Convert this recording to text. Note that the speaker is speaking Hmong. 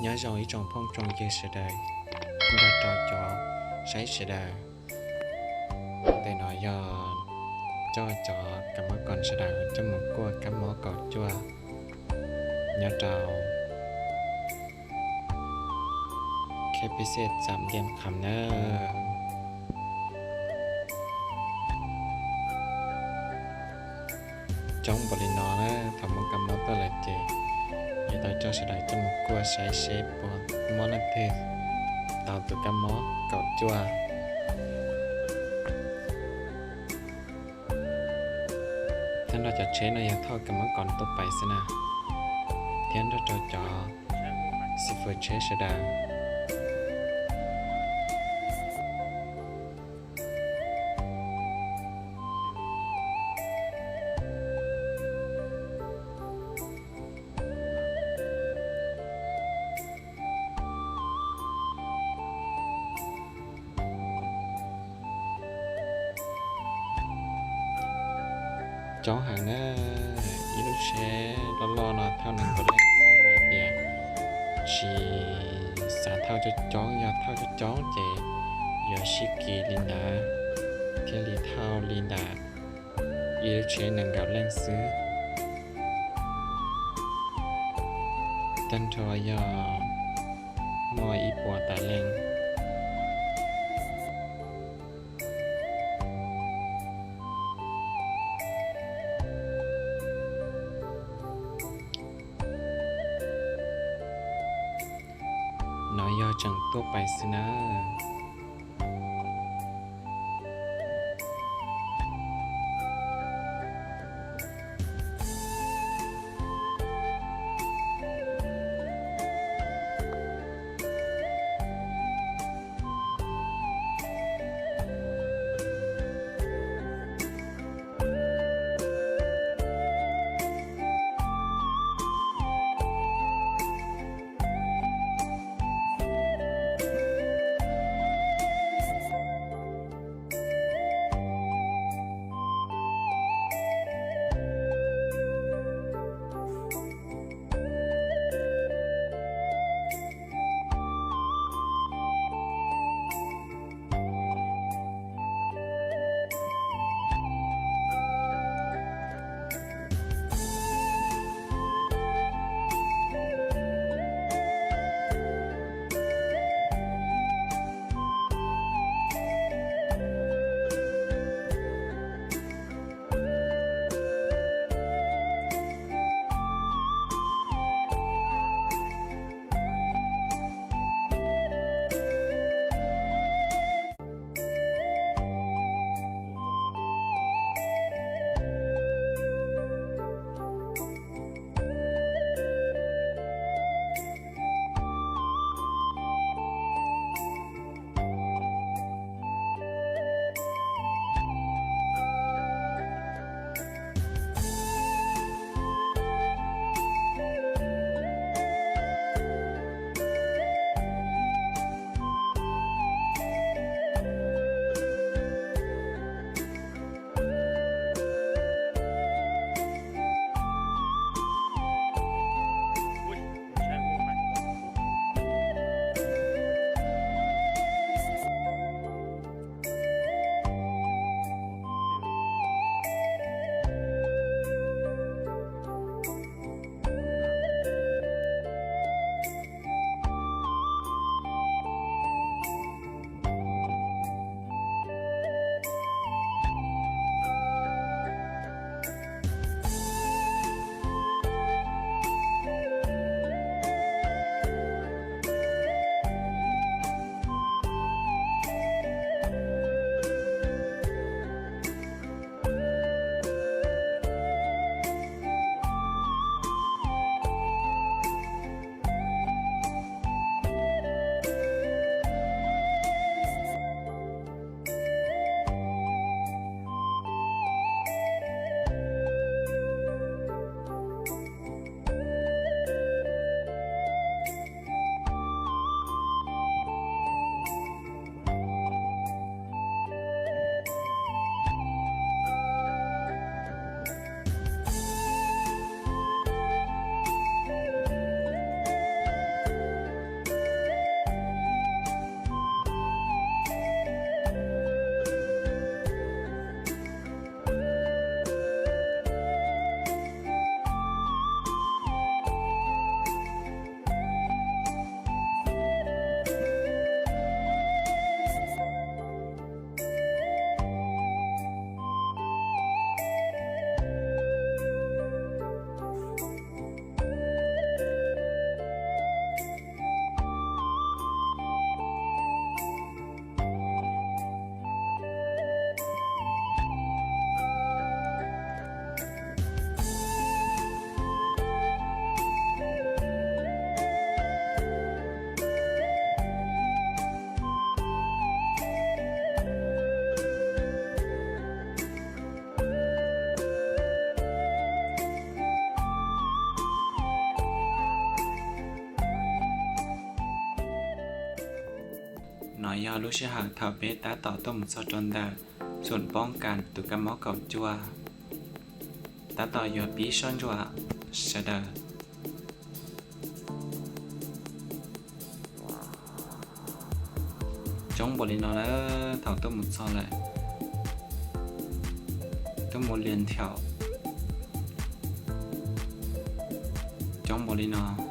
Nyob zoo ib tsoom phooj tsoom ywg sawv daws, nrog rau cov saib sawv daws. Ntawm no yog coj cov kab mob koom sawv daws coj mus kuaj kab mob kaum cuaj nyob rau K P C Xam Diam Kham na. Coob npaum li no na, thaum muaj kab mob tuaj lawm ces yuav tau coj sawv daws coj mus kuaj saib seb puas mob leej twg tau tus kab mob kaum cuaj. Tag nrho cov tsheb no yog thauj kab mob koom tuaj pais xwb na, thiab nrog rau cov xib fwb tsheb sawv daws. Coob heev na, ib lub tsheb loj loj no thauj nees nkaum leej xwb vim tias tsis xav thauj coob coob, yog thauj coob coob ces yuav sib kis li ntawd, thiaj li thauj li ntawm ib lub tsheb nees nkaum leej xwb. Tag nrho yog muaj ib puas tas leej. No yog tseem tuaj pais xwb na. No yog lub sij hawm thaum peb tab tom tuaj mus txog rau ntawm xum poob kas tus kab mob kaum cuaj, tab tom yuav pib soj ntsuam sawv daws. Coob npaum li no lawm, thaum tuaj mus txog lawm, tuaj mus lias nthaum, coob npaum li no.